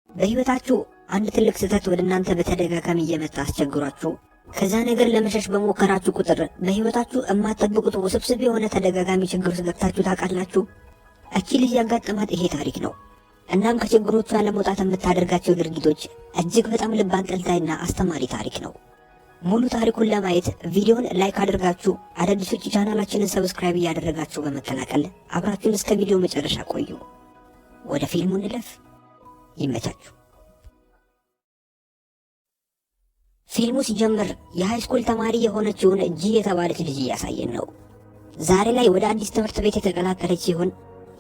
በህይወታችሁ አንድ ትልቅ ስህተት ወደ እናንተ በተደጋጋሚ እየመጣ አስቸግሯችሁ ከዛ ነገር ለመሸሽ በሞከራችሁ ቁጥር በህይወታችሁ የማትጠብቁት ውስብስብ የሆነ ተደጋጋሚ ችግር ውስጥ ገብታችሁ ታውቃላችሁ? እቺ ልጅ ያጋጠማት ይሄ ታሪክ ነው። እናም ከችግሮቿ ለመውጣት የምታደርጋቸው ድርጊቶች እጅግ በጣም ልብ አንጠልጣይና አስተማሪ ታሪክ ነው። ሙሉ ታሪኩን ለማየት ቪዲዮን like አድርጋችሁ አዳዲሶች ቻናላችንን subscribe እያደረጋችሁ በመቀላቀል አብራችሁን እስከ ቪዲዮ መጨረሻ ቆዩ። ወደ ፊልሙ እንለፍ። ይመቻችሁ። ፊልሙ ሲጀምር የ high school ተማሪ የሆነችውን ጂ የተባለች ልጅ እያሳየን ነው። ዛሬ ላይ ወደ አዲስ ትምህርት ቤት የተቀላቀለች ሲሆን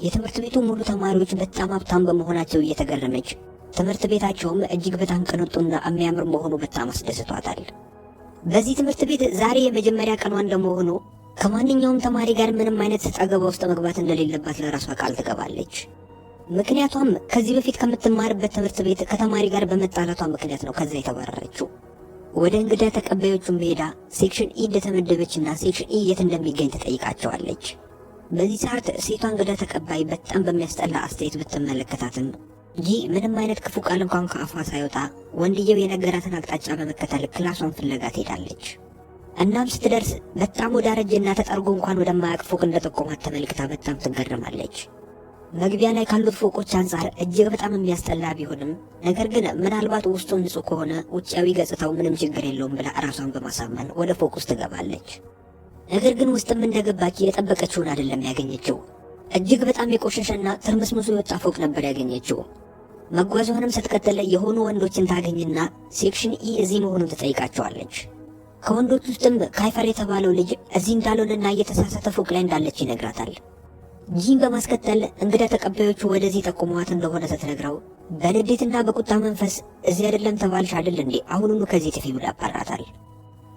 የትምህርት ቤቱ ሙሉ ተማሪዎች በጣም ሀብታም በመሆናቸው እየተገረመች፣ ትምህርት ቤታቸውም እጅግ በጣም ቅንጡና የሚያምር መሆኑ በጣም አስደስቷታል። በዚህ ትምህርት ቤት ዛሬ የመጀመሪያ ቀኗ እንደመሆኑ ከማንኛውም ተማሪ ጋር ምንም አይነት ሰጣ ገባ ውስጥ መግባት እንደሌለባት ለራሷ ቃል ትገባለች። ምክንያቷም ከዚህ በፊት ከምትማርበት ትምህርት ቤት ከተማሪ ጋር በመጣላቷ ምክንያት ነው ከዛ የተባረረችው። ወደ እንግዳ ተቀባዮቹም ሄዳ section E እንደተመደበችና section E የት እንደሚገኝ ትጠይቃቸዋለች። በዚህ ሰዓት ሴቷ እንግዳ ተቀባይ በጣም በሚያስጠላ አስተያየት ብትመለከታትም ጂ ምንም አይነት ክፉ ቃል እንኳን ከአፏ ሳይወጣ ወንድየው የነገራትን አቅጣጫ በመከተል ክላሷን ፍለጋ ትሄዳለች። እናም ስትደርስ በጣም ወዳረጀና ተጠርጎ እንኳን ወደማያውቅ ፎቅ እንደጠቆማት ተመልክታ በጣም ትገረማለች። መግቢያ ላይ ካሉት ፎቆች አንጻር እጅግ በጣም የሚያስጠላ ቢሆንም ነገር ግን ምናልባት ውስጡ ንጹህ ከሆነ ውጫዊ ገጽታው ምንም ችግር የለውም ብላ ራሷን በማሳመን ወደ ፎቅ ውስጥ ትገባለች። ነገር ግን ውስጥም እንደገባች የጠበቀችውን አይደለም ያገኘችው። እጅግ በጣም የቆሸሸና ትርምስምሱ የወጣ ፎቅ ነበር ያገኘችው። መጓዟንም ስትቀጥል የሆኑ ወንዶችን ታገኝና section E እዚህ መሆኑን ትጠይቃቸዋለች። ከወንዶች ውስጥም ካይፈር የተባለው ልጅ እዚህ እንዳልሆነና እየተሳሳተ ፎቅ ላይ እንዳለች ይነግራታል። ጂን በማስከተል እንግዳ ተቀባዮቹ ወደዚህ ጠቁመዋት እንደሆነ ስትነግረው በንዴትና በቁጣ መንፈስ እዚህ አይደለም ተባልሽ አይደል እንዴ፣ አሁኑኑ ከዚህ ጥፊ ብሎ ያባራታል።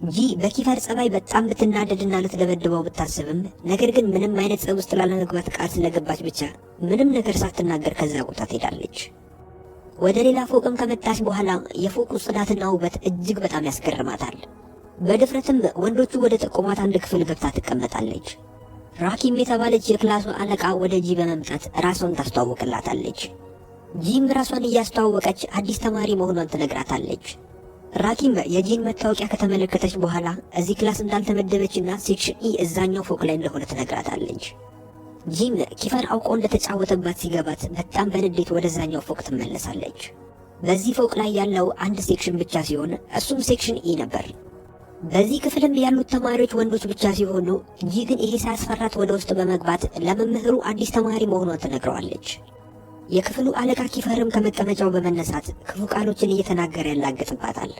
ጂ በኪፈር ጸባይ በጣም ብትናደድና ልትደበድበው ብታስብም ነገር ግን ምንም አይነት ጸብ ውስጥ ላለመግባት ቃል ስለገባች ብቻ ምንም ነገር ሳትናገር ከዛ ቦታ ትሄዳለች። ወደ ሌላ ፎቅም ከመጣች በኋላ የፎቁ ጽዳትና ውበት እጅግ በጣም ያስገርማታል። በድፍረትም ወንዶቹ ወደ ጠቆሟት አንድ ክፍል ገብታ ትቀመጣለች። ራኪም የተባለች የክላሱ አለቃ ወደ ጂ በመምጣት ራሷን ታስተዋውቅላታለች። ጂም ራሷን እያስተዋወቀች አዲስ ተማሪ መሆኗን ትነግራታለች። ራኪም የጂን መታወቂያ ከተመለከተች በኋላ እዚህ class እንዳልተመደበችና section E እዛኛው ፎቅ ላይ እንደሆነ ትነግራታለች። ጂም ኪፈር አውቆ እንደተጫወተባት ሲገባት በጣም በንዴት ወደዛኛው ፎቅ ትመለሳለች። በዚህ ፎቅ ላይ ያለው አንድ section ብቻ ሲሆን እሱም section E ነበር። በዚህ ክፍልም ያሉት ተማሪዎች ወንዶች ብቻ ሲሆኑ ጂ ግን ይሄ ሳያስፈራት ወደ ውስጥ በመግባት ለመምህሩ አዲስ ተማሪ መሆኗን ትነግረዋለች። የክፍሉ አለቃ ኪፈርም ከመቀመጫው በመነሳት ክፉ ቃሎችን እየተናገረ ያላግጥባታል።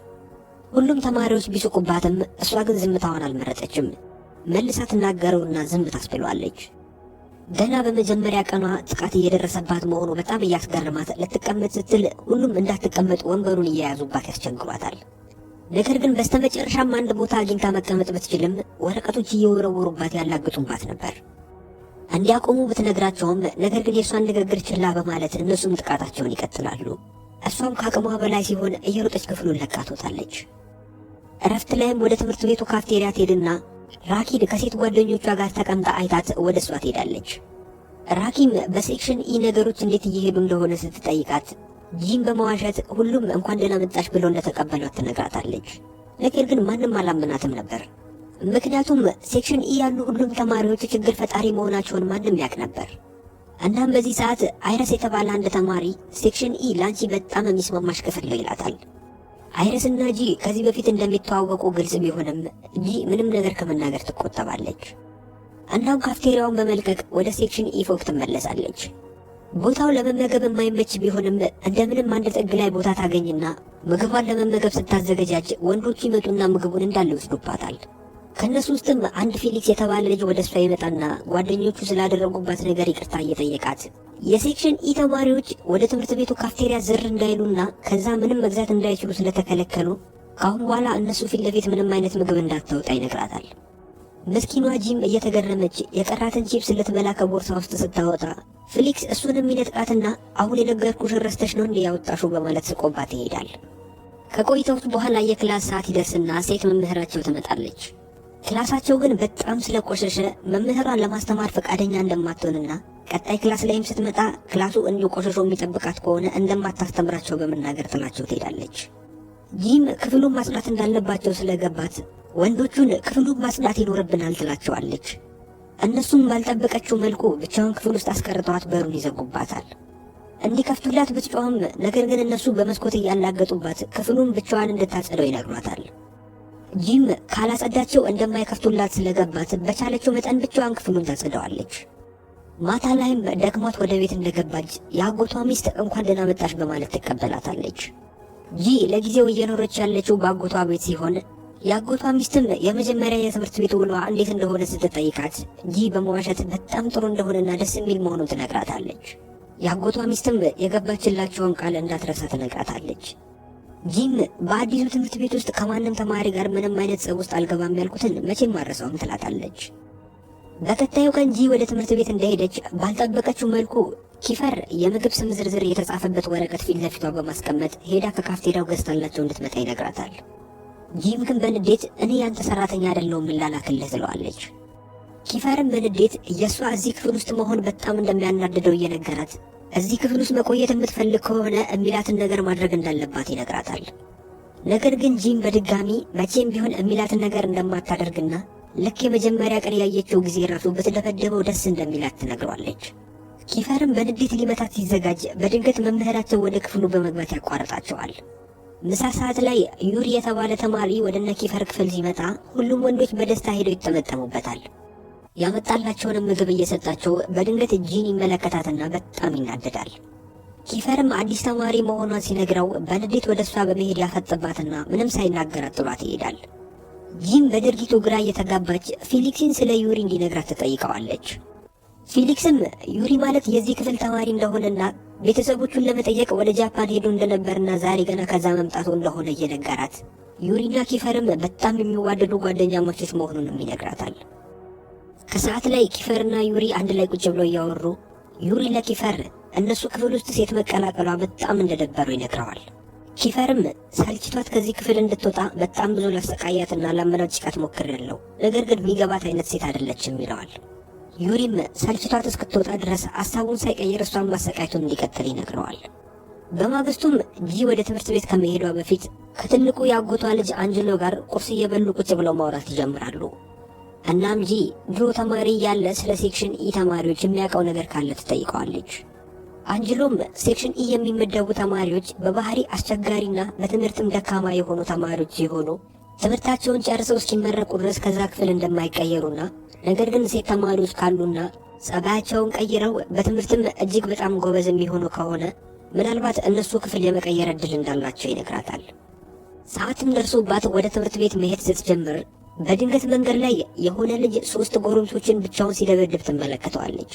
ሁሉም ተማሪዎች ቢስቁባትም እሷ ግን ዝምታዋን አልመረጠችም። መልሳ ትናገረውና ዝም ታስብለዋለች። ገና በመጀመሪያ ቀኗ ጥቃት እየደረሰባት መሆኑ በጣም እያስገረማት ልትቀመጥ ስትል ሁሉም እንዳትቀመጥ ወንበሩን እየያዙባት ያስቸግሯታል። ነገር ግን በስተመጨረሻም አንድ ቦታ አግኝታ መቀመጥ ብትችልም ወረቀቶች እየወረወሩባት ያላግጡባት ነበር። እንዲያቆሙ ብትነግራቸውም ነገር ግን የእሷን ንግግር ችላ በማለት እነሱም ጥቃታቸውን ይቀጥላሉ። እሷም ከአቅሟ በላይ ሲሆን እየሮጠች ክፍሉን ለቃ ትወጣለች። እረፍት ላይም ወደ ትምህርት ቤቱ ካፍቴሪያ ትሄድና ራኪን ከሴት ጓደኞቿ ጋር ተቀምጣ አይታት ወደ እሷ ትሄዳለች። ራኪም በ section E ነገሮች እንዴት እየሄዱ እንደሆነ ስትጠይቃት ጂም በመዋሸት ሁሉም እንኳን ደህና መጣሽ ብሎ እንደተቀበሏት ትነግራታለች። ነገር ግን ማንም አላመናትም ነበር። ምክንያቱም section E ያሉ ሁሉም ተማሪዎች ችግር ፈጣሪ መሆናቸውን ማንም ያውቅ ነበር። እናም በዚህ ሰዓት አይረስ የተባለ አንድ ተማሪ section E ላንቺ በጣም የሚስማማሽ ክፍል ነው ይላታል። አይረስና ጂ ከዚህ በፊት እንደሚተዋወቁ ግልጽ ቢሆንም ጂ ምንም ነገር ከመናገር ትቆጠባለች። እናም ካፍቴሪያውን በመልቀቅ ወደ section E ፎቅ ትመለሳለች። ቦታው ለመመገብ የማይመች ቢሆንም እንደምንም አንድ ጥግ ላይ ቦታ ታገኝና ምግቧን ለመመገብ ስታዘገጃጅ ወንዶቹ ይመጡና ምግቡን እንዳለ ይወስዱባታል። ከእነሱ ውስጥም አንድ ፊሊክስ የተባለ ልጅ ወደ እሷ ይመጣና ጓደኞቹ ስላደረጉባት ነገር ይቅርታ እየጠየቃት የ section E ተማሪዎች ወደ ትምህርት ቤቱ ካፍቴሪያ ዝር እንዳይሉና ከዛ ምንም መግዛት እንዳይችሉ ስለተከለከሉ ከአሁን በኋላ እነሱ ፊት ለፊት ምንም አይነት ምግብ እንዳታወጣ ይነግራታል። ምስኪኗ ጂም እየተገረመች የቀራትን ቺፕስ ልትበላ ከቦርሳ ውስጥ ስታወጣ ፊሊክስ እሱንም ይነጥቃትና አሁን የነገርኩሽን ረስተሽ ነው እንዴ ያወጣሽው በማለት ስቆባት ይሄዳል። ከቆይታዎች በኋላ የ class ሰዓት ይደርስና ሴት መምህራቸው ትመጣለች። ክላሳቸው ግን በጣም ስለቆሸሸ መምህሯን ለማስተማር ፈቃደኛ እንደማትሆንና ቀጣይ class ላይም ስትመጣ ክላሱ እንዲሁ ቆሸሾ የሚጠብቃት ከሆነ እንደማታስተምራቸው በመናገር ጥላቸው ትሄዳለች። ጂም ክፍሉን ማጽዳት እንዳለባቸው ስለገባት ወንዶቹን ክፍሉን ማጽዳት ይኖርብናል ትላቸዋለች። እነሱም ባልጠበቀችው መልኩ ብቻዋን ክፍል ውስጥ አስቀርተዋት በሩን ይዘጉባታል። እንዲከፍቱላት ብትጮህም ነገር ግን እነሱ በመስኮት እያላገጡባት ክፍሉን ብቻዋን እንድታጸደው ይነግሯታል። ጂም ካላጸዳቸው እንደማይከፍቱላት ስለገባት በቻለችው መጠን ብቻዋን ክፍሉን ታጸደዋለች። ማታ ላይም ደክሟት ወደ ቤት እንደገባች የአጎቷ ሚስት እንኳን ደህና መጣሽ በማለት ትቀበላታለች። ጂ ለጊዜው እየኖረች ያለችው በአጎቷ ቤት ሲሆን የአጎቷ ሚስትም የመጀመሪያ የትምህርት ቤት ውሏ እንዴት እንደሆነ ስትጠይቃት ጂ በመዋሸት በጣም ጥሩ እንደሆነና ደስ የሚል መሆኑን ትነግራታለች። የአጎቷ ሚስትም የገባችላቸውን ቃል እንዳትረሳ ትነግራታለች። ጂም በአዲሱ ትምህርት ቤት ውስጥ ከማንም ተማሪ ጋር ምንም አይነት ጸብ ውስጥ አልገባም ያልኩትን መቼም አልረሳውም ትላታለች። በቀጣዩ ቀን ጂ ወደ ትምህርት ቤት እንደሄደች ባልጠበቀችው መልኩ ኪፈር የምግብ ስም ዝርዝር የተጻፈበት ወረቀት ፊት ለፊቷ በማስቀመጥ ሄዳ ከካፍቴሪያው ገዝታላቸው እንድትመጣ ይነግራታል። ጂም ግን በንዴት እኔ ያንተ ሰራተኛ አይደለሁም ላላክልህ ትለዋለች። ኪፈርም በንዴት የእሷ እዚህ ክፍል ውስጥ መሆን በጣም እንደሚያናድደው እየነገራት እዚህ ክፍል ውስጥ መቆየት የምትፈልግ ከሆነ የሚላትን ነገር ማድረግ እንዳለባት ይነግራታል። ነገር ግን ጂም በድጋሚ መቼም ቢሆን የሚላትን ነገር እንደማታደርግና ልክ የመጀመሪያ ቀን ያየችው ጊዜ ራሱ ብትደበደበው ደስ እንደሚላት ትነግረዋለች። ኪፈርም በንዴት ሊመታት ሲዘጋጅ በድንገት መምህራቸው ወደ ክፍሉ በመግባት ያቋርጣቸዋል። ምሳ ሰዓት ላይ ዩሪ የተባለ ተማሪ ወደነ ኪፈር ክፍል ሲመጣ ሁሉም ወንዶች በደስታ ሄደው ይጠመጠሙበታል። ያመጣላቸውንም ምግብ እየሰጣቸው በድንገት ጂን ይመለከታትና በጣም ይናደዳል። ኪፈርም አዲስ ተማሪ መሆኗን ሲነግረው በንዴት ወደ እሷ በመሄድ ያፈጥባትና ምንም ሳይናገራት ጥሏት ይሄዳል። ጂም በድርጊቱ ግራ እየተጋባች ፊሊክስን ስለ ዩሪ እንዲነግራት ትጠይቀዋለች። ፊሊክስም ዩሪ ማለት የዚህ ክፍል ተማሪ እንደሆነና ቤተሰቦቹን ለመጠየቅ ወደ ጃፓን ሄዶ እንደነበርና ዛሬ ገና ከዛ መምጣቱ እንደሆነ እየነገራት ዩሪና ኪፈርም በጣም የሚዋደዱ ጓደኛማቾች መሆኑንም ይነግራታል። ከሰዓት ላይ ኪፈርና ዩሪ አንድ ላይ ቁጭ ብለው እያወሩ ዩሪ ለኪፈር እነሱ ክፍል ውስጥ ሴት መቀላቀሏ በጣም እንደደበረው ይነግረዋል። ኪፈርም ሰልችቷት ከዚህ ክፍል እንድትወጣ በጣም ብዙ ላሰቃያትና ላመናጭቃት ሞክሬያለሁ፣ ነገር ግን የሚገባት አይነት ሴት አይደለችም ይለዋል። ዩሪም ሰልችቷት እስክትወጣ ድረስ ሀሳቡን ሳይቀይር እሷን ማሰቃየቱን እንዲቀጥል ይነግረዋል። በማግስቱም ጂ ወደ ትምህርት ቤት ከመሄዷ በፊት ከትልቁ የአጎቷ ልጅ አንጅሎ ጋር ቁርስ እየበሉ ቁጭ ብለው ማውራት ይጀምራሉ። እናም ጂ ድሮ ተማሪ እያለ ስለ section E ተማሪዎች የሚያውቀው ነገር ካለ ትጠይቀዋለች። አንጅሎም section E የሚመደቡ ተማሪዎች በባህሪ አስቸጋሪና በትምህርትም ደካማ የሆኑ ተማሪዎች ሲሆኑ ትምህርታቸውን ጨርሰው እስኪመረቁ ድረስ ከዛ ክፍል እንደማይቀየሩና ነገር ግን ሴት ተማሪዎች ካሉና ጸባያቸውን ቀይረው በትምህርትም እጅግ በጣም ጎበዝ የሚሆኑ ከሆነ ምናልባት እነሱ ክፍል የመቀየር እድል እንዳላቸው ይነግራታል። ሰዓትም ደርሶባት ወደ ትምህርት ቤት መሄድ ስትጀምር በድንገት መንገድ ላይ የሆነ ልጅ 3 ጎረምሶችን ብቻውን ሲደበድብ ትመለከተዋለች።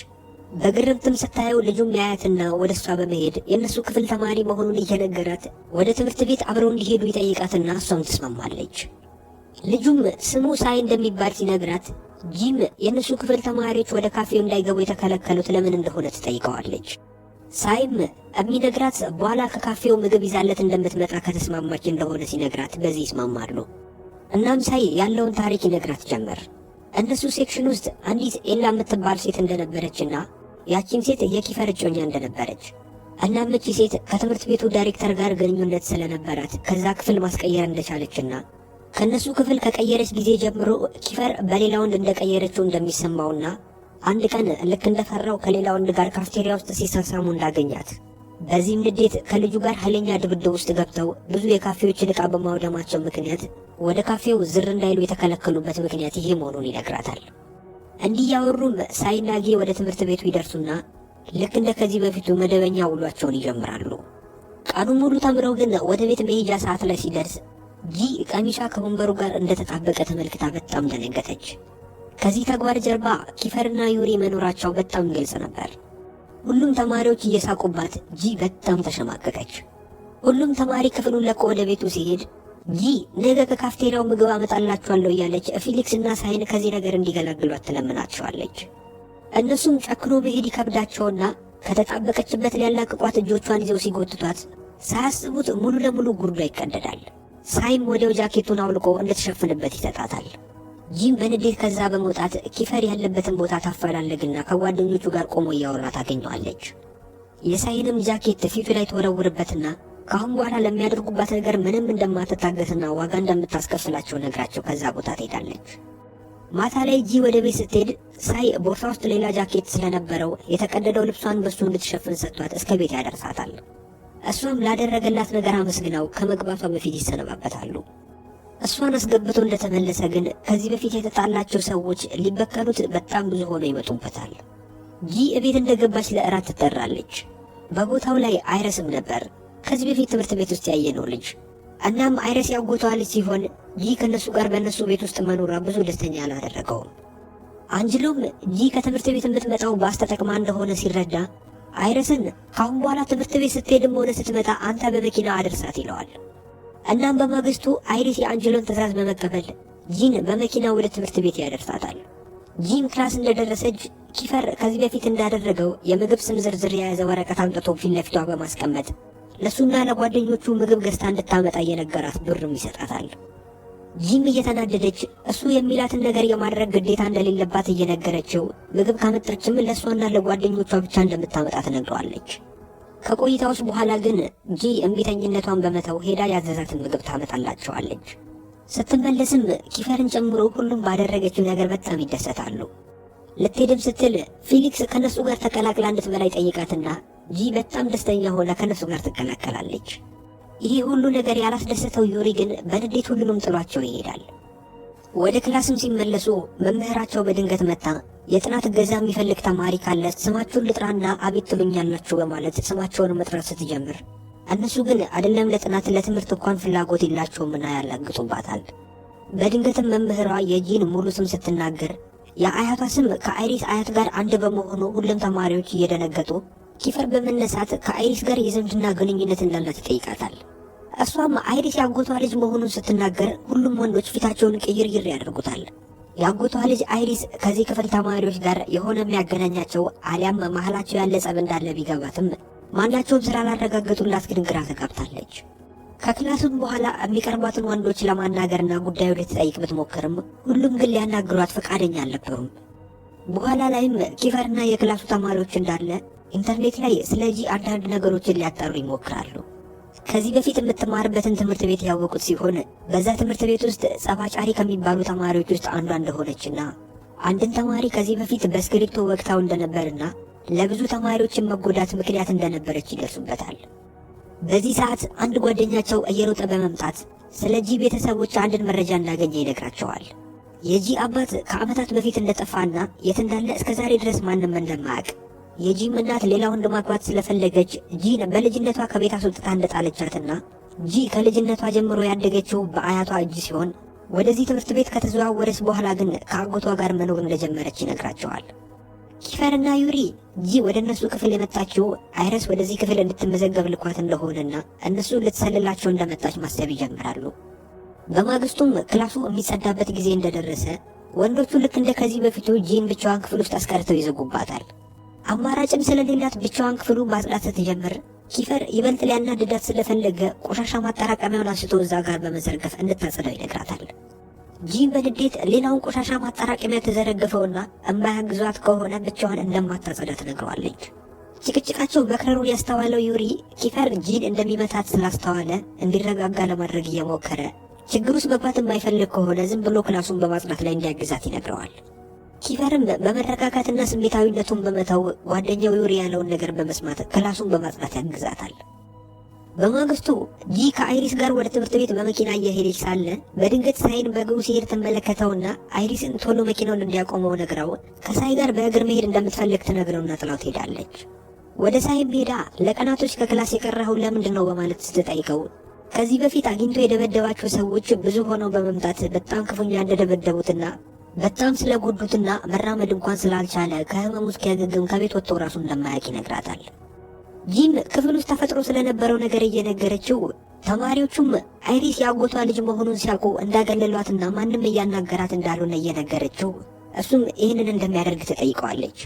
በግርምትም ስታየው ልጁም ያያትና ወደ እሷ በመሄድ የእነሱ ክፍል ተማሪ መሆኑን እየነገራት ወደ ትምህርት ቤት አብረው እንዲሄዱ ይጠይቃትና እሷም ትስማማለች። ልጁም ስሙ ሳይ እንደሚባል ሲነግራት ጂም የእነሱ ክፍል ተማሪዎች ወደ ካፌው እንዳይገቡ የተከለከሉት ለምን እንደሆነ ትጠይቀዋለች። ሳይም የሚነግራት በኋላ ከካፌው ምግብ ይዛለት እንደምትመጣ ከተስማማች እንደሆነ ሲነግራት በዚህ ይስማማሉ። እናም ሳይ ያለውን ታሪክ ይነግራት ጀመር። እነሱ section ውስጥ አንዲት ኤላ የምትባል ሴት እንደነበረችና ያቺም ሴት የኪፈር እጮኛ እንደነበረች እናም እቺ ሴት ከትምህርት ቤቱ ዳይሬክተር ጋር ግንኙነት ስለነበራት ከዛ ክፍል ማስቀየር እንደቻለችና ከነሱ ክፍል ከቀየረች ጊዜ ጀምሮ ኪፈር በሌላ ወንድ እንደቀየረችው እንደሚሰማውና አንድ ቀን ልክ እንደፈራው ከሌላ ወንድ ጋር ካፍቴሪያ ውስጥ ሲሳሳሙ እንዳገኛት በዚህም ንዴት ከልጁ ጋር ኃይለኛ ድብድብ ውስጥ ገብተው ብዙ የካፌዎችን ዕቃ በማውደማቸው ምክንያት ወደ ካፌው ዝር እንዳይሉ የተከለከሉበት ምክንያት ይሄ መሆኑን ይነግራታል። እንዲህ ያወሩም ሳይና ጊ ወደ ትምህርት ቤቱ ይደርሱና ልክ እንደ ከዚህ በፊቱ መደበኛ ውሏቸውን ይጀምራሉ። ቀኑን ሙሉ ተምረው ግን ወደ ቤት መሄጃ ሰዓት ላይ ሲደርስ ጂ ቀሚሷ ከወንበሩ ጋር እንደተጣበቀ ተመልክታ በጣም ደነገጠች። ከዚህ ተግባር ጀርባ ኪፈርና ዩሪ መኖራቸው በጣም ግልጽ ነበር። ሁሉም ተማሪዎች እየሳቁባት ጂ በጣም ተሸማቀቀች። ሁሉም ተማሪ ክፍሉን ለቆ ወደ ቤቱ ሲሄድ ጂ ነገ ከካፍቴሪያው ምግብ አመጣላችኋለሁ እያለች ፊሊክስ እና ሳይን ከዚህ ነገር እንዲገላግሏት ትለምናቸዋለች። እነሱም ጨክኖ መሄድ ይከብዳቸውና ከተጣበቀችበት ሊያላቅቋት እጆቿን ይዘው ሲጎትቷት ሳያስቡት ሙሉ ለሙሉ ጉርዷ ይቀደዳል። ሳይም ወዲያው ጃኬቱን አውልቆ እንድትሸፍንበት ይሰጣታል። ጂም በንዴት ከዛ በመውጣት ኪፈር ያለበትን ቦታ ታፈላልግና ከጓደኞቹ ጋር ቆሞ እያወራ ታገኘዋለች። የሳይንም ጃኬት ፊቱ ላይ ትወረውርበትና ከአሁን በኋላ ለሚያደርጉባት ነገር ምንም እንደማትታገስና ዋጋ እንደምታስከፍላቸው ነግራቸው ከዛ ቦታ ትሄዳለች። ማታ ላይ ጂ ወደ ቤት ስትሄድ ሳይ ቦርሳ ውስጥ ሌላ ጃኬት ስለነበረው የተቀደደው ልብሷን በሱ እንድትሸፍን ሰጥቷት እስከ ቤት ያደርሳታል። እሷም ላደረገላት ነገር አመስግናው ከመግባቷ በፊት ይሰነባበታሉ። እሷን አስገብቶ እንደተመለሰ ግን ከዚህ በፊት የተጣላቸው ሰዎች ሊበቀሉት በጣም ብዙ ሆነው ይመጡበታል። ጂ እቤት እንደገባች ለእራት ትጠራለች። በቦታው ላይ አይረስም ነበር፣ ከዚህ በፊት ትምህርት ቤት ውስጥ ያየነው ልጅ። እናም አይረስ ያጎቷ ልጅ ሲሆን ጂ ከነሱ ጋር በእነሱ ቤት ውስጥ መኖሯ ብዙ ደስተኛ አላደረገውም። አንጅሎም ጂ ከትምህርት ቤት የምትመጣው ባስ ተጠቅማ እንደሆነ ሲረዳ አይረስን ካሁን በኋላ ትምህርት ቤት ስትሄድም ሆነ ስትመጣ አንተ በመኪና አድርሳት ይለዋል። እናም በማግስቱ አይሪስ የአንጅሎን ትዕዛዝ በመቀበል ጂን በመኪና ወደ ትምህርት ቤት ያደርሳታል። ጂም class እንደደረሰች ኪፈር ከዚህ በፊት እንዳደረገው የምግብ ስም ዝርዝር የያዘ ወረቀት አምጥቶ ፊት ለፊቷ በማስቀመጥ ለሱና ለጓደኞቹ ምግብ ገዝታ እንድታመጣ እየነገራት ብርም ይሰጣታል። ጂም እየተናደደች እሱ የሚላትን ነገር የማድረግ ግዴታ እንደሌለባት እየነገረችው ምግብ ካመጣችም ለእሷና ለጓደኞቿ ብቻ እንደምታመጣ ትነግረዋለች። ከቆይታዎች በኋላ ግን ጂ እምቢተኝነቷን በመተው ሄዳ ያዘዛትን ምግብ ታመጣላቸዋለች። ስትመለስም ኪፈርን ጨምሮ ሁሉም ባደረገችው ነገር በጣም ይደሰታሉ። ልትሄድም ስትል ፊሊክስ ከነሱ ጋር ተቀላቅላ እንድትበላ ይጠይቃትና ጂ በጣም ደስተኛ ሆና ከነሱ ጋር ትቀላቀላለች። ይሄ ሁሉ ነገር ያላስደሰተው ዩሪ ግን በንዴት ሁሉንም ጥሏቸው ይሄዳል። ወደ class ም ሲመለሱ መምህራቸው በድንገት መጥታ የጥናት እገዛ የሚፈልግ ተማሪ ካለ ስማችሁን ልጥራና አቤት ትሉኛላችሁ በማለት ስማቸውን መጥራት ስትጀምር እነሱ ግን አይደለም ለጥናት ለትምህርት እንኳን ፍላጎት የላቸውምና ያላግጡባታል። በድንገትም መምህሯ የጂን ሙሉ ስም ስትናገር የአያቷ ስም ከአይሪስ አያት ጋር አንድ በመሆኑ ሁሉም ተማሪዎች እየደነገጡ ኪፈር በመነሳት ከአይሪስ ጋር የዝምድና ግንኙነት እንዳላት ይጠይቃታል። እሷም አይሪስ ያጎቷ ልጅ መሆኑን ስትናገር ሁሉም ወንዶች ፊታቸውን ቅይርይር ያደርጉታል። ያጎቷ ልጅ አይሪስ ከዚህ ክፍል ተማሪዎች ጋር የሆነ የሚያገናኛቸው አሊያም መሀላቸው ያለ ጸብ እንዳለ ቢገባትም ማናቸውም ስላላረጋገጡላት ግን ግራ ተጋብታለች። ከ class ም በኋላ የሚቀርቧትን ወንዶች ለማናገርና ጉዳዩ ልትጠይቅ ብትሞክርም ሁሉም ግን ሊያናግሯት ፈቃደኛ አልነበሩም። በኋላ ላይም ኪፈርና የ class ኡ ተማሪዎች እንዳለ ኢንተርኔት ላይ ስለ ጂ አንዳንድ ነገሮችን ሊያጣሩ ይሞክራሉ። ከዚህ በፊት የምትማርበትን ትምህርት ቤት ያወቁት ሲሆን በዛ ትምህርት ቤት ውስጥ ጸብ አጫሪ ከሚባሉ ተማሪዎች ውስጥ አንዷ እንደሆነችና አንድን ተማሪ ከዚህ በፊት በእስክሪብቶ ወግታው እንደነበርና ለብዙ ተማሪዎችን መጎዳት ምክንያት እንደነበረች ይደርሱበታል። በዚህ ሰዓት አንድ ጓደኛቸው እየሮጠ በመምጣት ስለ ጂ ቤተሰቦች አንድን መረጃ እንዳገኘ ይነግራቸዋል። የጂ አባት ከዓመታት በፊት እንደጠፋና የት እንዳለ እስከ ዛሬ ድረስ ማንም እንደማያውቅ፣ የጂም እናት ሌላ ወንድ ማግባት ስለፈለገች ጂን በልጅነቷ ከቤት አስወጥታ እንደጣለቻትና ጂ ከልጅነቷ ጀምሮ ያደገችው በአያቷ እጅ ሲሆን ወደዚህ ትምህርት ቤት ከተዘዋወረች በኋላ ግን ከአጎቷ ጋር መኖር እንደጀመረች ይነግራቸዋል። ኪፈርና ዩሪ ጂ ወደ እነሱ ክፍል የመጣችው አይረስ ወደዚህ ክፍል እንድትመዘገብ ልኳት እንደሆነና እነሱ ልትሰልላቸው እንደመጣች ማሰብ ይጀምራሉ። በማግስቱም class ኡ የሚጸዳበት ጊዜ እንደደረሰ ወንዶቹ ልክ እንደ ከዚህ በፊቱ ጂን ብቻዋን ክፍል ውስጥ አስቀርተው ይዘጉባታል። አማራጭም ስለሌላት ብቻዋን ክፍሉ ማጽዳት ስትጀምር ኪፈር ይበልጥ ሊያናድዳት ስለፈለገ ቆሻሻ ማጠራቀሚያውን አንስቶ እዛ ጋር በመዘርገፍ እንድታጸዳው ይነግራታል። ጂን በንዴት ሌላውን ቆሻሻ ማጠራቀሚያ ተዘረግፈውና እማያግዟት ከሆነ ብቻዋን እንደማታጸዳ ትነግረዋለች። ጭቅጭቃቸው መክረሩን ያስተዋለው ዩሪ ኪፈር ጂን እንደሚመታት ስላስተዋለ እንዲረጋጋ ለማድረግ እየሞከረ ችግር ውስጥ መግባት የማይፈልግ ከሆነ ዝም ብሎ class ኡን በማጽዳት ላይ እንዲያግዛት ይነግረዋል። ኪፈርም በመረጋጋትና ስሜታዊነቱን በመተው ጓደኛው ዩሪ ያለውን ነገር በመስማት class ኡን በማጽዳት ያግዛታል። በማግስቱ ጂ ከአይሪስ ጋር ወደ ትምህርት ቤት በመኪና እየሄደች ሳለ በድንገት ሳይን በእግሩ ሲሄድ ትመለከተውና አይሪስን ቶሎ መኪናውን እንዲያቆመው ነግራው ከሳይ ጋር በእግር መሄድ እንደምትፈልግ ትነግረውና ጥላው ትሄዳለች። ወደ ሳይም ሄዳ ለቀናቶች ከ class የቀረኸው ለምንድን ነው በማለት ስትጠይቀው ከዚህ በፊት አግኝቶ የደበደባቸው ሰዎች ብዙ ሆነው በመምጣት በጣም ክፉኛ እንደደበደቡትና በጣም ስለጎዱትና መራመድ እንኳን ስላልቻለ ከህመሙ እስኪያገግም ከቤት ወጥቶ ራሱ እንደማያውቅ ይነግራታል። ጂም ክፍል ውስጥ ተፈጥሮ ስለነበረው ነገር እየነገረችው ተማሪዎቹም አይሪስ ያጎቷ ልጅ መሆኑን ሲያውቁ እንዳገለሏትና ማንም እያናገራት እንዳልሆነ እየነገረችው እሱም ይህንን እንደሚያደርግ ትጠይቀዋለች።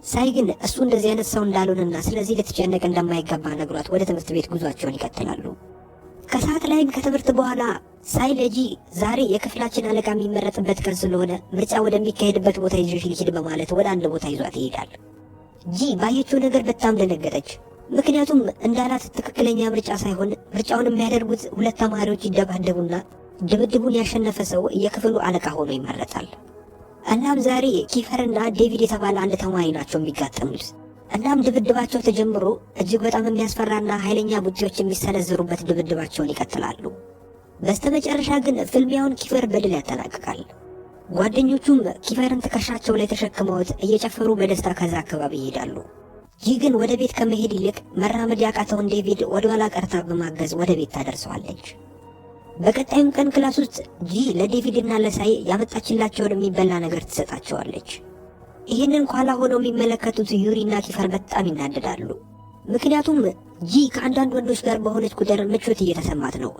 ሳይ ግን እሱ እንደዚህ አይነት ሰው እንዳልሆነና ስለዚህ ልትጨነቅ እንደማይገባ ነግሯት ወደ ትምህርት ቤት ጉዟቸውን ይቀጥላሉ። ከሰዓት ላይም ከትምህርት በኋላ ሳይ ለጂ ዛሬ የክፍላችን አለቃ የሚመረጥበት ቀን ስለሆነ ምርጫ ወደሚካሄድበት ቦታ ይዤሽ ልሂድ በማለት ወደ አንድ ቦታ ይዟት ይሄዳል። ጂ ባየችው ነገር በጣም ደነገጠች። ምክንያቱም እንዳላት ትክክለኛ ምርጫ ሳይሆን ምርጫውን የሚያደርጉት ሁለት ተማሪዎች ይደባደቡና ድብድቡን ያሸነፈ ሰው የክፍሉ አለቃ ሆኖ ይመረጣል። እናም ዛሬ ኪፈርና ዴቪድ የተባለ አንድ ተማሪ ናቸው የሚጋጠሙት። እናም ድብድባቸው ተጀምሮ እጅግ በጣም የሚያስፈራና ኃይለኛ ቡጢዎች የሚሰነዘሩበት ድብድባቸውን ይቀጥላሉ። በስተመጨረሻ ግን ፍልሚያውን ኪፈር በድል ያጠናቅቃል። ጓደኞቹም ኪፈርን ትከሻቸው ላይ ተሸክመውት እየጨፈሩ በደስታ ከዛ አካባቢ ይሄዳሉ። ይህ ግን ወደ ቤት ከመሄድ ይልቅ መራመድ ያቃተውን ዴቪድ ወደ ኋላ ቀርታ በማገዝ ወደ ቤት ታደርሰዋለች። በቀጣዩም ቀን class ውስጥ ጂ ለዴቪድ እና ለሳይ ያመጣችላቸውን የሚበላ ነገር ትሰጣቸዋለች። ይህንን ኋላ ሆነው የሚመለከቱት ዩሪና ኪፈር በጣም ይናደዳሉ። ምክንያቱም ጂ ከአንዳንድ ወንዶች ጋር በሆነች ቁጥር ምቾት እየተሰማት ነው።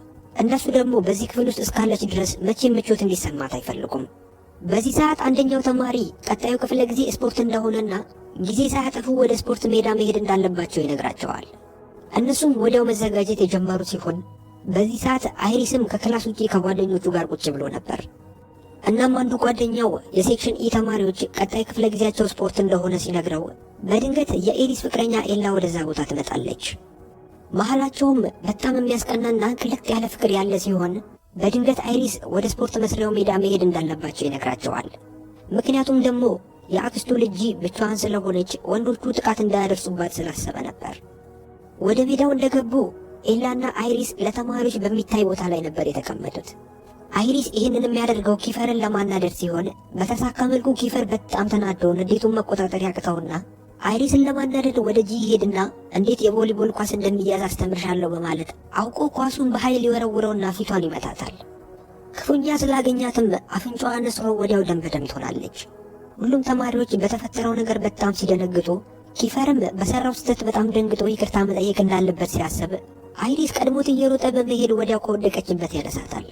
እነሱ ደግሞ በዚህ ክፍል ውስጥ እስካለች ድረስ መቼም ምቾት እንዲሰማት አይፈልጉም። በዚህ ሰዓት አንደኛው ተማሪ ቀጣዩ ክፍለ ጊዜ ስፖርት እንደሆነና ጊዜ ሳያጠፉ ወደ ስፖርት ሜዳ መሄድ እንዳለባቸው ይነግራቸዋል። እነሱም ወዲያው መዘጋጀት የጀመሩ ሲሆን በዚህ ሰዓት አይሪስም ከ class ውጪ ከጓደኞቹ ጋር ቁጭ ብሎ ነበር። እናም አንዱ ጓደኛው የ section E ተማሪዎች ቀጣይ ክፍለ ጊዜያቸው ስፖርት እንደሆነ ሲነግረው በድንገት የኤሪስ ፍቅረኛ ኤላ ወደዛ ቦታ ትመጣለች። መሀላቸውም በጣም የሚያስቀናና ቅልጥ ያለ ፍቅር ያለ ሲሆን በድንገት አይሪስ ወደ ስፖርት መስሪያው ሜዳ መሄድ እንዳለባቸው ይነግራቸዋል። ምክንያቱም ደግሞ የአክስቱ ልጅ ብቻዋን ስለሆነች ወንዶቹ ጥቃት እንዳያደርሱባት ስላሰበ ነበር። ወደ ሜዳው እንደገቡ ኤላና አይሪስ ለተማሪዎች በሚታይ ቦታ ላይ ነበር የተቀመጡት። አይሪስ ይህንን የሚያደርገው ኪፈርን ለማናደድ ሲሆን በተሳካ መልኩ ኪፈር በጣም ተናዶ ንዴቱን መቆጣጠር ያቅተውና አይሪስን ለማናደድ ወደ ጂ ይሄድና እንዴት የቮሊቦል ኳስ እንደሚያዝ አስተምርሻለሁ በማለት አውቆ ኳሱን በኃይል ይወረውረውና ፊቷን ይመታታል። ክፉኛ ስላገኛትም አፍንጫዋ ነስሮ ወዲያው ደም በደም ትሆናለች። ሁሉም ተማሪዎች በተፈጠረው ነገር በጣም ሲደነግጡ፣ ኪፈርም በሰራው ስህተት በጣም ደንግጦ ይቅርታ መጠየቅ እንዳለበት ሲያስብ አይሪስ ቀድሞት እየሮጠ በመሄድ ወዲያው ከወደቀችበት ያነሳታል።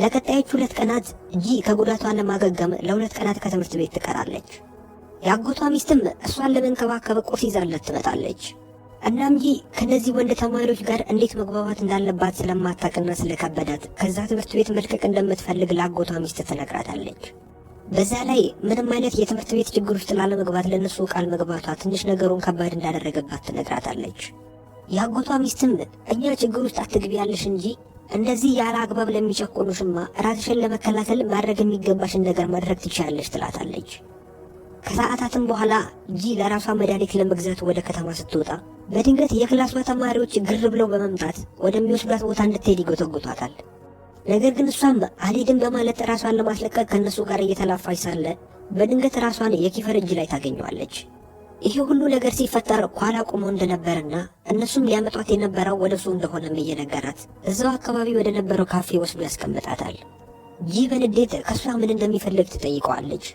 ለቀጣዮቹ 2 ቀናት ጂ ከጉዳቷ ለማገገም ለ2 ቀናት ከትምህርት ቤት ትቀራለች። የአጎቷ ሚስትም እሷን ለመንከባከብ ቁርስ ይዛላት ትመጣለች። እናም ጂ ከነዚህ ወንድ ተማሪዎች ጋር እንዴት መግባባት እንዳለባት ስለማታውቅና ስለከበዳት ከዛ ትምህርት ቤት መልቀቅ እንደምትፈልግ ለአጎቷ ሚስት ትነግራታለች። በዛ ላይ ምንም አይነት የትምህርት ቤት ችግር ውስጥ ላለመግባት ለነሱ ቃል መግባቷ ትንሽ ነገሩን ከባድ እንዳደረገባት ትነግራታለች። የአጎቷ ሚስትም እኛ ችግር ውስጥ አትግቢ ያለሽ እንጂ እንደዚህ ያለ አግባብ ለሚጨቁኑሽማ ራስሽን ለመከላከል ማድረግ የሚገባሽን ነገር ማድረግ ትችያለሽ ትላታለች። ከሰዓታትም በኋላ ጂ ለራሷ መድኃኒት ለመግዛት ወደ ከተማ ስትወጣ በድንገት የክላሷ ተማሪዎች ግር ብለው በመምጣት ወደሚወስዷት ቦታ እንድትሄድ ይጎተጉቷታል። ነገር ግን እሷም አልሄድም በማለት ራሷን ለማስለቀቅ ከነሱ ጋር እየተላፋች ሳለ በድንገት ራሷን የኪፈር እጅ ላይ ታገኘዋለች። ይሄ ሁሉ ነገር ሲፈጠር ኋላ ቆሞ እንደነበርና እነሱም ሊያመጧት የነበረው ወደሱ እንደሆነም እየነገራት እዛው አካባቢ ወደ ነበረው ካፌ ወስዶ ያስቀምጣታል። ጂ በንዴት ከሷ ምን እንደሚፈልግ ትጠይቀዋለች።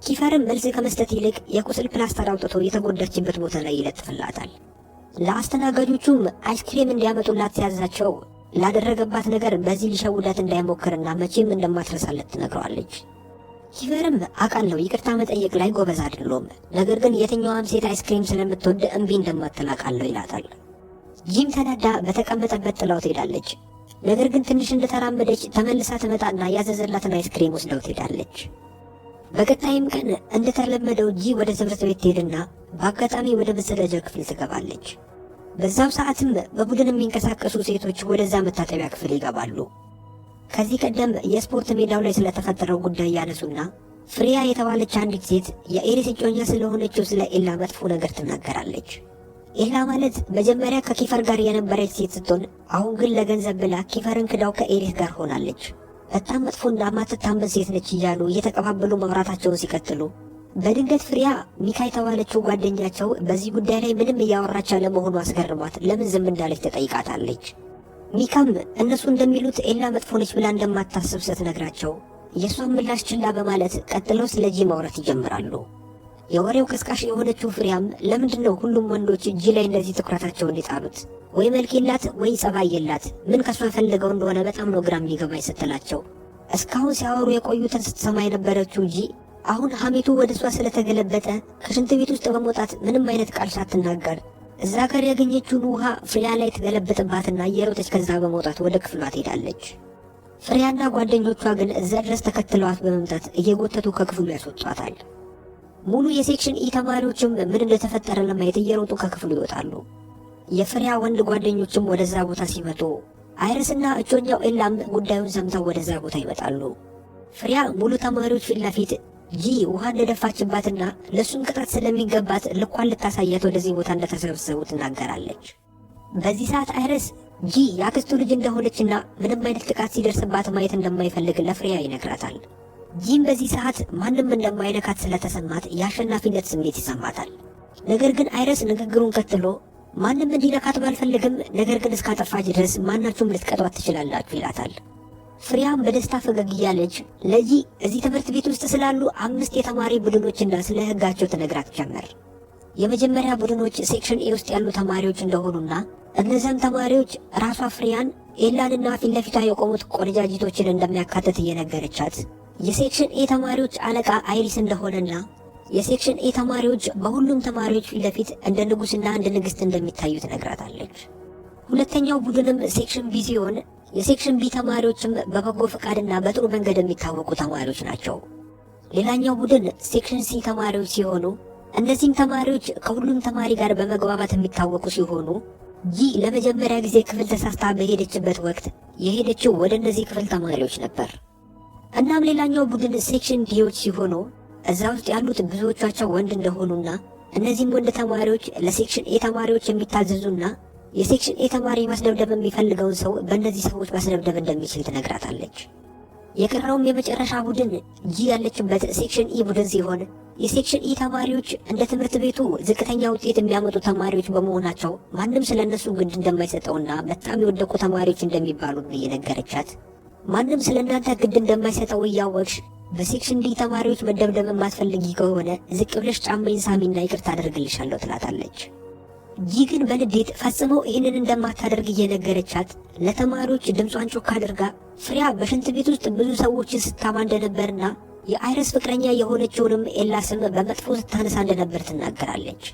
ኪፈርም መልስ ከመስጠት ይልቅ የቁስል ፕላስተር አውጥቶ የተጎዳችበት ቦታ ላይ ይለጥፍላታል። ለአስተናጋጆቹም አይስክሬም እንዲያመጡላት ሲያዛቸው ላደረገባት ነገር በዚህ ሊሸውዳት እንዳይሞክርና መቼም እንደማትረሳለት ትነግረዋለች። ኪፈርም አውቃለሁ ይቅርታ መጠየቅ ላይ ጎበዝ አይደለሁም፣ ነገር ግን የትኛዋም ሴት አይስክሬም ስለምትወድ እምቢ እንደማትል አውቃለሁ ይላታል። ጂም ተናዳ በተቀመጠበት ጥላው ትሄዳለች። ነገር ግን ትንሽ እንደተራመደች ተመልሳ ትመጣና ያዘዘላትን አይስክሬም ወስዳው ትሄዳለች። በቀጣይም ቀን እንደተለመደው ጂ ወደ ትምህርት ቤት ትሄድና በአጋጣሚ ወደ መጸዳጃ ክፍል ትገባለች። በዛው ሰዓትም በቡድን የሚንቀሳቀሱ ሴቶች ወደዛ መታጠቢያ ክፍል ይገባሉ። ከዚህ ቀደም የስፖርት ሜዳው ላይ ስለተፈጠረው ጉዳይ ያነሱና ፍሪያ የተባለች አንዲት ሴት የኤሪስ እጮኛ ስለሆነችው ስለ ኤላ መጥፎ ነገር ትናገራለች። ኤላ ማለት መጀመሪያ ከኪፈር ጋር የነበረች ሴት ስትሆን አሁን ግን ለገንዘብ ብላ ኪፈርን ክዳው ከኤሪስ ጋር ሆናለች። በጣም መጥፎና ማትታመን ሴት ነች እያሉ እየተቀባበሉ ማውራታቸውን ሲቀጥሉ በድንገት ፍሪያ ሚካ የተባለችው ጓደኛቸው በዚህ ጉዳይ ላይ ምንም እያወራች አለመሆኑ አስገርሟት ለምን ዝም እንዳለች ተጠይቃታለች። ሚካም እነሱ እንደሚሉት ኤላ መጥፎ ነች ብላ እንደማታስብ ስትነግራቸው የእሷን ምላሽ ችላ በማለት ቀጥለው ስለ ጂ ማውራት ይጀምራሉ። የወሬው ቀስቃሽ የሆነችው ፍሪያም ለምንድን ነው ሁሉም ወንዶች ጂ ላይ እንደዚህ ትኩረታቸውን የጣሉት? ወይ መልክ የላት ወይ ጸባይ የላት፣ ምን ከሷ ፈልገው እንደሆነ በጣም ነው ግራ የሚገባኝ ስትላቸው እስካሁን ሲያወሩ የቆዩትን ስትሰማ የነበረችው ጂ አሁን ሐሜቱ ወደ እሷ ስለተገለበጠ ከሽንት ቤት ውስጥ በመውጣት ምንም አይነት ቃል ሳትናገር እዛ ጋር ያገኘችውን ውሃ ፍሪያ ላይ ትገለብጥባትና እየሮጠች ከዛ በመውጣት ወደ ክፍሏ ትሄዳለች። ፍሬያና ጓደኞቿ ግን እዛ ድረስ ተከትለዋት በመምጣት እየጎተቱ ከክፍሉ ያስወጧታል። ሙሉ የ section E ተማሪዎችም ምን እንደተፈጠረ ለማየት እየሮጡ ከክፍሉ ይወጣሉ። የፍሬያ ወንድ ጓደኞችም ወደዛ ቦታ ሲመጡ አይረስና እጮኛው ኤላም ጉዳዩን ሰምተው ወደዛ ቦታ ይመጣሉ። ፍሬያ ሙሉ ተማሪዎች ፊት ለፊት ጂ ውሃ እንደደፋችባትና ለእሱም ቅጣት ስለሚገባት ልኳን ልታሳያት ወደዚህ ቦታ እንደተሰበሰቡ ትናገራለች። በዚህ ሰዓት አይረስ ጂ የአክስቱ ልጅ እንደሆነችና ምንም አይነት ጥቃት ሲደርስባት ማየት እንደማይፈልግ ለፍሬያ ይነግራታል። ጂም በዚህ ሰዓት ማንም እንደማይነካት ስለተሰማት የአሸናፊነት ስሜት ይሰማታል። ነገር ግን አይረስ ንግግሩን ቀጥሎ ማንም እንዲነካት ባልፈልግም፣ ነገር ግን እስካጠፋች ድረስ ማናችሁም ልትቀጧት ትችላላችሁ ይላታል። ፍሬያም በደስታ ፈገግ እያለች ለጂ እዚህ ትምህርት ቤት ውስጥ ስላሉ 5 የተማሪ ቡድኖችና ስለ ሕጋቸው ትነግራት ጀመር። የመጀመሪያ ቡድኖች section A ውስጥ ያሉ ተማሪዎች እንደሆኑና እነዚያም ተማሪዎች ራሷ ፍሬያን ኤላንና ፊት ለፊቷ የቆሙት ቆነጃጅቶችን እንደሚያካትት እየነገረቻት የ section A ተማሪዎች አለቃ አይሪስ እንደሆነና የ section A ተማሪዎች በሁሉም ተማሪዎች ፊት ለፊት እንደ ንጉስና እንደ ንግስት እንደሚታዩ ትነግራታለች። ሁለተኛው ቡድንም section B ሲሆን የ section B ተማሪዎችም በበጎ ፈቃድና በጥሩ መንገድ የሚታወቁ ተማሪዎች ናቸው። ሌላኛው ቡድን section C ተማሪዎች ሲሆኑ እነዚህም ተማሪዎች ከሁሉም ተማሪ ጋር በመግባባት የሚታወቁ ሲሆኑ ጂ ለመጀመሪያ ጊዜ ክፍል ተሳስታ በሄደችበት ወቅት የሄደችው ወደ እነዚህ ክፍል ተማሪዎች ነበር። እናም ሌላኛው ቡድን section D ዎች ሲሆኑ እዛ ውስጥ ያሉት ብዙዎቻቸው ወንድ እንደሆኑና እነዚህም ወንድ ተማሪዎች ለ section A ተማሪዎች የሚታዘዙና የ section A ተማሪ ማስደብደብ የሚፈልገውን ሰው በእነዚህ ሰዎች ማስደብደብ እንደሚችል ትነግራታለች። የቀረውም የመጨረሻ ቡድን ጂ ያለችበት section E ቡድን ሲሆን የ section E ተማሪዎች እንደ ትምህርት ቤቱ ዝቅተኛ ውጤት የሚያመጡ ተማሪዎች በመሆናቸው ማንም ስለነሱ ግድ እንደማይሰጠውና በጣም የወደቁ ተማሪዎች እንደሚባሉ እየነገረቻት ማንም ስለእናንተ ግድ እንደማይሰጠው እያወቅሽ በ section D ተማሪዎች መደብደብ የማትፈልጊ ከሆነ ዝቅ ብለሽ ጫማዬን ሳሚና ይቅርታ አደርግልሻለሁ ትላታለች። ጂ ግን በንዴት ፈጽመው ይህንን እንደማታደርግ እየነገረቻት ለተማሪዎች ድምጿን ጮክ አድርጋ ፍሬያ በሽንት ቤት ውስጥ ብዙ ሰዎችን ስታማ እንደነበርና የአይረስ ፍቅረኛ የሆነችውንም ኤላ ስም በመጥፎ ስታነሳ እንደነበር ትናገራለች።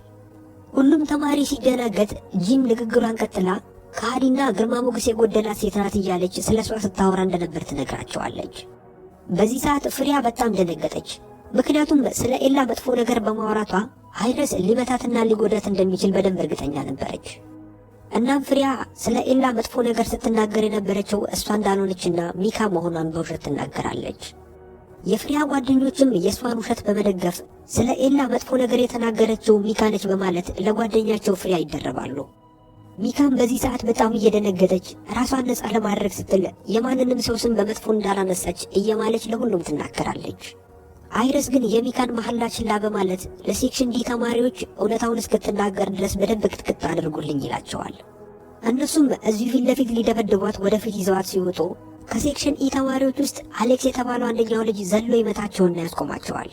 ሁሉም ተማሪ ሲደናገጥ ጂም ንግግሯን ቀጥላ ከሃዲና ግርማ ሞገስ የጎደላት ሴት ናት እያለች ስለ እሷ ስታወራ እንደነበር ትነግራቸዋለች። በዚህ ሰዓት ፍሬያ በጣም ደነገጠች። ምክንያቱም ስለ ኤላ መጥፎ ነገር በማውራቷ አይረስ ሊመታትና ሊጎዳት እንደሚችል በደንብ እርግጠኛ ነበረች። እናም ፍሬያ ስለ ኤላ መጥፎ ነገር ስትናገር የነበረችው እሷ እንዳልሆነችና ሚካ መሆኗን በውሸት ትናገራለች። የፍሬያ ጓደኞችም የእሷን ውሸት በመደገፍ ስለ ኤላ መጥፎ ነገር የተናገረችው ሚካ ነች በማለት ለጓደኛቸው ፍሬያ ይደረባሉ። ሚካም በዚህ ሰዓት በጣም እየደነገጠች ራሷን ነፃ ለማድረግ ስትል የማንንም ሰው ስም በመጥፎ እንዳላነሳች እየማለች ለሁሉም ትናገራለች። አይረስ ግን የሚካን መሐላ ችላ በማለት ለ section D ተማሪዎች እውነታውን እስክትናገር ድረስ በደንብ ቅጥቅጥ አድርጉልኝ ይላቸዋል። እነሱም እዚሁ ፊት ለፊት ሊደበድቧት ወደፊት ይዘዋት ሲወጡ ከ section E ተማሪዎች ውስጥ አሌክስ የተባለው አንደኛው ልጅ ዘሎ ይመታቸውና ያስቆማቸዋል።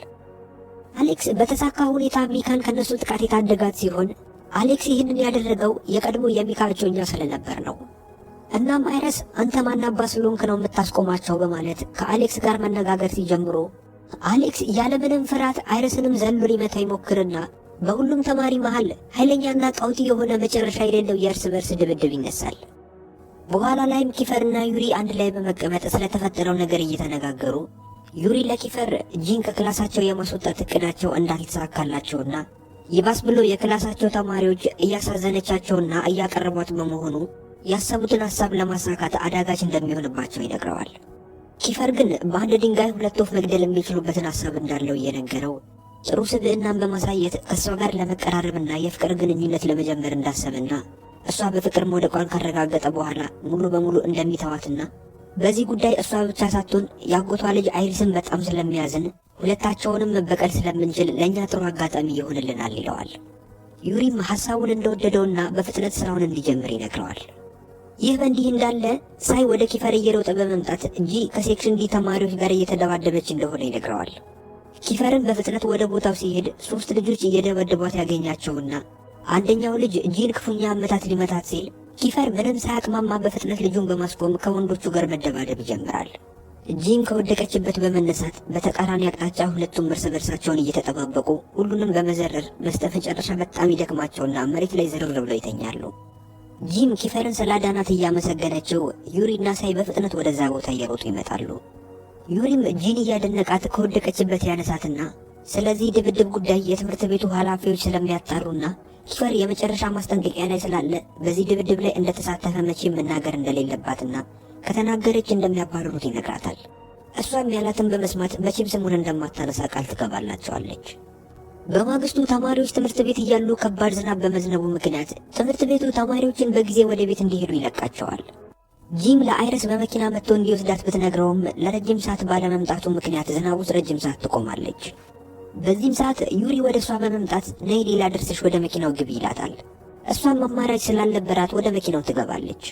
አሌክስ በተሳካ ሁኔታ ሚካን ከነሱ ጥቃት የታደጋት ሲሆን አሌክስ ይህንን ያደረገው የቀድሞ የሚካ እጮኛ ስለነበር ነው። እናም አይረስ አንተ ማን አባ ስለሆንክ ነው የምታስቆማቸው በማለት ከአሌክስ ጋር መነጋገር ሲጀምሩ አሌክስ ያለምንም ፍርሃት አይረስንም ዘሎ ሊመታ ይሞክርና በሁሉም ተማሪ መሃል ኃይለኛና ቀውጢ የሆነ መጨረሻ የሌለው የእርስ በርስ ድብድብ ይነሳል። በኋላ ላይም ኪፈርና ዩሪ አንድ ላይ በመቀመጥ ስለተፈጠረው ነገር እየተነጋገሩ ዩሪ ለኪፈር ጂን ከክላሳቸው የማስወጣት እቅዳቸው እንዳልተሳካላቸውና ይባስ ብሎ የክላሳቸው ተማሪዎች እያሳዘነቻቸውና እያቀረቧት በመሆኑ ያሰቡትን ሐሳብ ለማሳካት አዳጋች እንደሚሆንባቸው ይነግረዋል። ኪፈር ግን በአንድ ድንጋይ ሁለት ወፍ መግደል የሚችሉበትን ሐሳብ እንዳለው እየነገረው ጥሩ ስብዕናን በማሳየት ከእሷ ጋር ለመቀራረብና የፍቅር ግንኙነት ለመጀመር እንዳሰበና እሷ በፍቅር መውደቋን ካረጋገጠ በኋላ ሙሉ በሙሉ እንደሚተዋትና በዚህ ጉዳይ እሷ ብቻ ሳትሆን ያጎቷ ልጅ አይሪስን በጣም ስለሚያዝን ሁለታቸውንም መበቀል ስለምንችል ለኛ ጥሩ አጋጣሚ ይሆንልናል ይለዋል። ዩሪም ሐሳቡን እንደወደደውና በፍጥነት ስራውን እንዲጀምር ይነግረዋል። ይህ በእንዲህ እንዳለ ሳይ ወደ ኪፈር እየሮጠ በመምጣት ጂ ከ section D ተማሪዎች ጋር እየተደባደበች እንደሆነ ይነግረዋል። ኪፈርን በፍጥነት ወደ ቦታው ሲሄድ ሶስት ልጆች እየደበደቧት ያገኛቸውና አንደኛው ልጅ ጂን ክፉኛ አመታት ሊመታት ሲል ኪፈር ምንም ሳያቅማማ በፍጥነት ልጁን በማስቆም ከወንዶቹ ጋር መደባደብ ይጀምራል። ጂን ከወደቀችበት በመነሳት በተቃራኒ አቅጣጫ ሁለቱም እርስ በርሳቸውን እየተጠባበቁ ሁሉንም በመዘረር በስተመጨረሻ በጣም ይደክማቸውና መሬት ላይ ዝርር ብለው ይተኛሉ። ጂም ኪፈርን ስላዳናት እያመሰገነችው ዩሪና ሳይ በፍጥነት ወደዛ ቦታ እየሮጡ ይመጣሉ። ዩሪም ጂን እያደነቃት ከወደቀችበት ያነሳትና ስለዚህ ድብድብ ጉዳይ የትምህርት ቤቱ ኃላፊዎች ስለሚያጣሩና ኪፈር የመጨረሻ ማስጠንቀቂያ ላይ ስላለ በዚህ ድብድብ ላይ እንደተሳተፈ መቼም መናገር እንደሌለባትና ከተናገረች እንደሚያባርሩት ይነግራታል። እሷም ያላትን በመስማት መቼም ስሙን እንደማታነሳ ቃል ትገባላቸዋለች። በማግስቱ ተማሪዎች ትምህርት ቤት እያሉ ከባድ ዝናብ በመዝነቡ ምክንያት ትምህርት ቤቱ ተማሪዎችን በጊዜ ወደ ቤት እንዲሄዱ ይለቃቸዋል። ጂም ለአይረስ በመኪና መጥቶ እንዲወስዳት ብትነግረውም ለረጅም ሰዓት ባለመምጣቱ ምክንያት ዝናቡ ውስጥ ረጅም ሰዓት ትቆማለች። በዚህም ሰዓት ዩሪ ወደ እሷ በመምጣት ነይ ሌላ ደርስሽ ወደ መኪናው ግቢ ይላታል። እሷም አማራጭ ስላልነበራት ወደ መኪናው ትገባለች።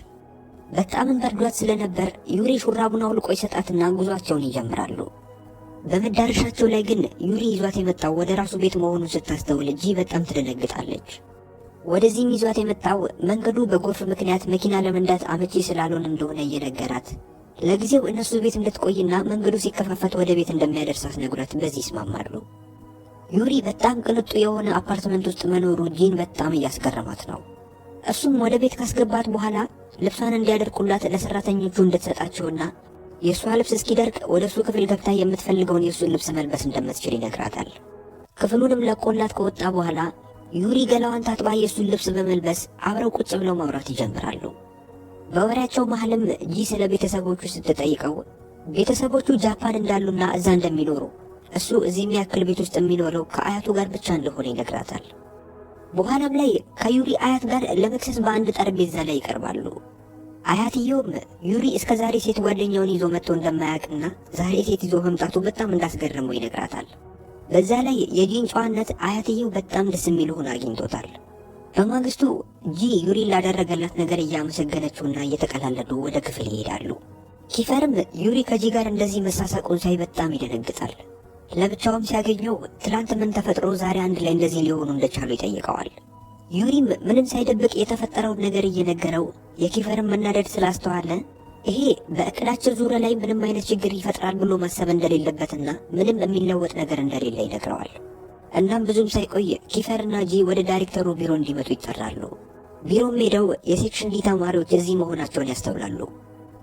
በጣምም በርዷት ስለነበር ዩሪ ሹራቡን አውልቆ ይሰጣትና ጉዟቸውን ይጀምራሉ። በመዳረሻቸው ላይ ግን ዩሪ ይዟት የመጣው ወደ ራሱ ቤት መሆኑን ስታስተውል ጂ በጣም ትደነግጣለች። ወደዚህም ይዟት የመጣው መንገዱ በጎርፍ ምክንያት መኪና ለመንዳት አመቺ ስላልሆነ እንደሆነ እየነገራት ለጊዜው እነሱ ቤት እንድትቆይና መንገዱ ሲከፋፈት ወደ ቤት እንደሚያደርሳት ነግሯት በዚህ ይስማማሉ። ዩሪ በጣም ቅንጡ የሆነ አፓርትመንት ውስጥ መኖሩ ጂን በጣም እያስገረማት ነው። እሱም ወደ ቤት ካስገባት በኋላ ልብሷን እንዲያደርቁላት ለሰራተኞቹ እንድትሰጣቸውና የእሷ ልብስ እስኪደርቅ ወደ እሱ ክፍል ገብታ የምትፈልገውን የእሱን ልብስ መልበስ እንደምትችል ይነግራታል። ክፍሉንም ለቆላት ከወጣ በኋላ ዩሪ ገላዋን ታጥባ የእሱን ልብስ በመልበስ አብረው ቁጭ ብለው ማውራት ይጀምራሉ። በወሬያቸው መሀልም ጂ ስለ ቤተሰቦቹ ስትጠይቀው ቤተሰቦቹ ጃፓን እንዳሉና እዛ እንደሚኖሩ እሱ እዚህ የሚያክል ቤት ውስጥ የሚኖረው ከአያቱ ጋር ብቻ እንደሆነ ይነግራታል። በኋላም ላይ ከዩሪ አያት ጋር ለመክሰስ በአንድ ጠረጴዛ ላይ ይቀርባሉ። አያትየውም ዩሪ እስከ ዛሬ ሴት ጓደኛውን ይዞ መጥቶ እንደማያውቅና ዛሬ ሴት ይዞ መምጣቱ በጣም እንዳስገረመው ይነግራታል። በዛ ላይ የጂን ጨዋነት አያትየው በጣም ደስ የሚል ሆኖ አግኝቶታል። በማግስቱ ጂ ዩሪ ላደረገላት ነገር እያመሰገነችውና እየተቀላለዱ ወደ ክፍል ይሄዳሉ። ኪፈርም ዩሪ ከጂ ጋር እንደዚህ መሳሳቁን ሳይ በጣም ይደነግጣል። ለብቻውም ሲያገኘው ትላንት ምን ተፈጥሮ ዛሬ አንድ ላይ እንደዚህ ሊሆኑ እንደቻሉ ይጠይቀዋል። ዩሪም ምንም ሳይደብቅ የተፈጠረውን ነገር እየነገረው የኪፈርም መናደድ ስላስተዋለ ይሄ በእቅዳቸው ዙሪያ ላይ ምንም አይነት ችግር ይፈጥራል ብሎ ማሰብ እንደሌለበትና ምንም የሚለወጥ ነገር እንደሌለ ይነግረዋል። እናም ብዙም ሳይቆይ ኪፈርና ጂ ወደ ዳይሬክተሩ ቢሮ እንዲመጡ ይጠራሉ። ቢሮም ሄደው የ section D ተማሪዎች እዚህ መሆናቸውን ያስተውላሉ።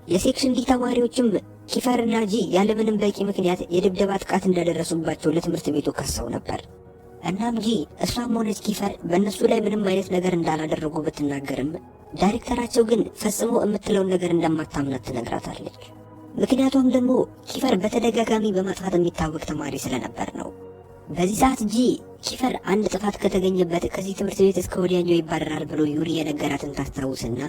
የ section D ተማሪዎችም ኪፈርና ጂ ያለምንም በቂ ምክንያት የድብደባ ጥቃት እንዳደረሱባቸው ለትምህርት ቤቱ ከሰው ነበር። እናም ጂ እሷም ሆነች ኪፈር በእነሱ ላይ ምንም አይነት ነገር እንዳላደረጉ ብትናገርም ዳይሬክተራቸው ግን ፈጽሞ የምትለውን ነገር እንደማታምናት ትነግራታለች። ምክንያቱም ደግሞ ኪፈር በተደጋጋሚ በማጥፋት የሚታወቅ ተማሪ ስለነበር ነው። በዚህ ሰዓት ጂ ኪፈር አንድ ጥፋት ከተገኘበት ከዚህ ትምህርት ቤት እስከ ወዲያኛው ይባረራል ብሎ ዩሪ የነገራትን ታስታውስና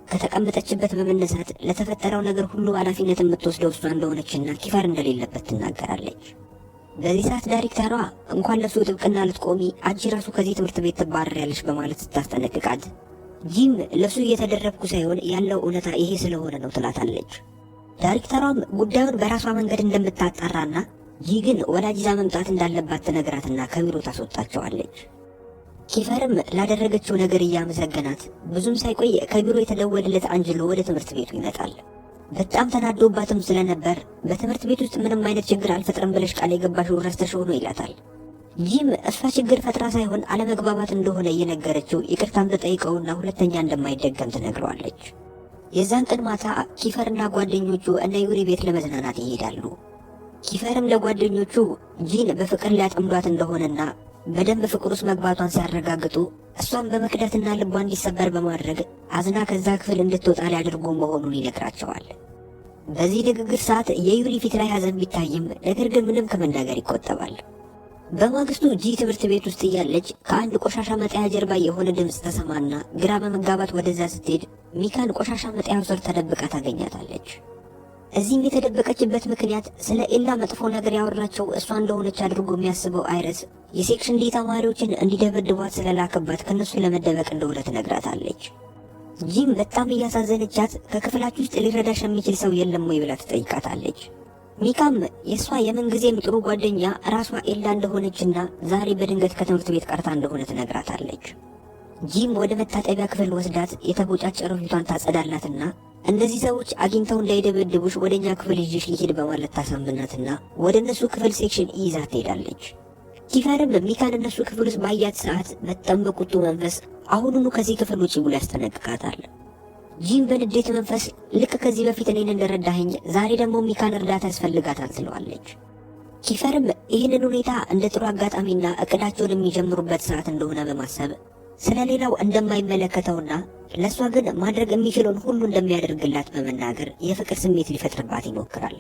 ከተቀመጠችበት በመነሳት ለተፈጠረው ነገር ሁሉ ኃላፊነት የምትወስደው እሷ እንደሆነችና ኪፈር እንደሌለበት ትናገራለች። በዚህ ሰዓት ዳይሬክተሯ እንኳን ለሱ ጥብቅና ልትቆሚ አንቺ ራሱ ከዚህ ትምህርት ቤት ትባረሪያለሽ በማለት ስታስጠነቅቃት ጂም ለሱ እየተደረብኩ ሳይሆን ያለው እውነታ ይሄ ስለሆነ ነው ትላታለች። ዳይሬክተሯም ጉዳዩን በራሷ መንገድ እንደምታጣራና ጂ ግን ወላጅ ይዛ መምጣት እንዳለባት ትነግራትና ከቢሮ ታስወጣቸዋለች። ኪፈርም ላደረገችው ነገር እያመሰገናት ብዙም ሳይቆይ ከቢሮ የተደወለለት አንጅሎ ወደ ትምህርት ቤቱ ይመጣል። በጣም ተናዶባትም ስለነበር በትምህርት ቤት ውስጥ ምንም አይነት ችግር አልፈጥርም ብለሽ ቃል የገባሽው ረስተሽው ነው ይላታል። ጂም እሷ ችግር ፈጥራ ሳይሆን አለመግባባት እንደሆነ እየነገረችው ይቅርታም ተጠይቀውና ሁለተኛ እንደማይደገም ትነግረዋለች። የዛን ቀን ማታ ኪፈርና ጓደኞቹ እነ ዩሪ ቤት ለመዝናናት ይሄዳሉ። ኪፈርም ለጓደኞቹ ጂን በፍቅር ሊያጠምዷት እንደሆነና በደንብ ፍቅር ውስጥ መግባቷን ሲያረጋግጡ እሷን በመክዳትና ልቧ እንዲሰበር በማድረግ አዝና ከዛ ክፍል እንድትወጣ ሊያደርጉ መሆኑን ይነግራቸዋል። በዚህ ንግግር ሰዓት የዩሪ ፊት ላይ ሐዘን ቢታይም ነገር ግን ምንም ከመናገር ይቆጠባል። በማግስቱ ጂ ትምህርት ቤት ውስጥ እያለች ከአንድ ቆሻሻ መጣያ ጀርባ የሆነ ድምፅ ተሰማና ግራ በመጋባት ወደዛ ስትሄድ ሚካን ቆሻሻ መጣያው ስር ተደብቃ ታገኛታለች። እዚህም የተደበቀችበት ምክንያት ስለ ኤላ መጥፎ ነገር ያወራቸው እሷ እንደሆነች አድርጎ የሚያስበው አይረስ የ section D ተማሪዎችን እንዲደበድቧት ስለላከባት ከነሱ ለመደበቅ እንደሆነ ትነግራታለች። ጂም በጣም እያሳዘነቻት ከክፍላችሁ ውስጥ ሊረዳሽ የሚችል ሰው የለም ወይ ብላ ትጠይቃታለች። ሚካም የእሷ የምንጊዜም ጥሩ ጓደኛ ራሷ ኤላ እንደሆነችና ዛሬ በድንገት ከትምህርት ቤት ቀርታ እንደሆነ ትነግራታለች። ጂም ወደ መታጠቢያ ክፍል ወስዳት የተቦጫጨረው ፊቷን ታጸዳላትና እነዚህ ሰዎች አግኝተው እንዳይደበድቡሽ ወደኛ ክፍል ይዤሽ ልሂድ በማለት ታሳምናትና ወደ እነሱ ክፍል section ይዛ ትሄዳለች። ኪፈርም ሚካን እነሱ ክፍል ውስጥ ባያት ሰዓት በጣም በቁጡ መንፈስ አሁኑኑ ከዚህ ክፍል ውጪ ብሎ ያስጠነቅቃታል። ጂም በንዴት መንፈስ ልክ ከዚህ በፊት እኔን እንደረዳኸኝ ዛሬ ደግሞ ሚካን እርዳታ ያስፈልጋታል ትለዋለች። ኪፈርም ይህንን ሁኔታ እንደ ጥሩ አጋጣሚና እቅዳቸውን የሚጀምሩበት ሰዓት እንደሆነ በማሰብ ስለ ሌላው እንደማይመለከተውና ለእሷ ግን ማድረግ የሚችለውን ሁሉ እንደሚያደርግላት በመናገር የፍቅር ስሜት ሊፈጥርባት ይሞክራል።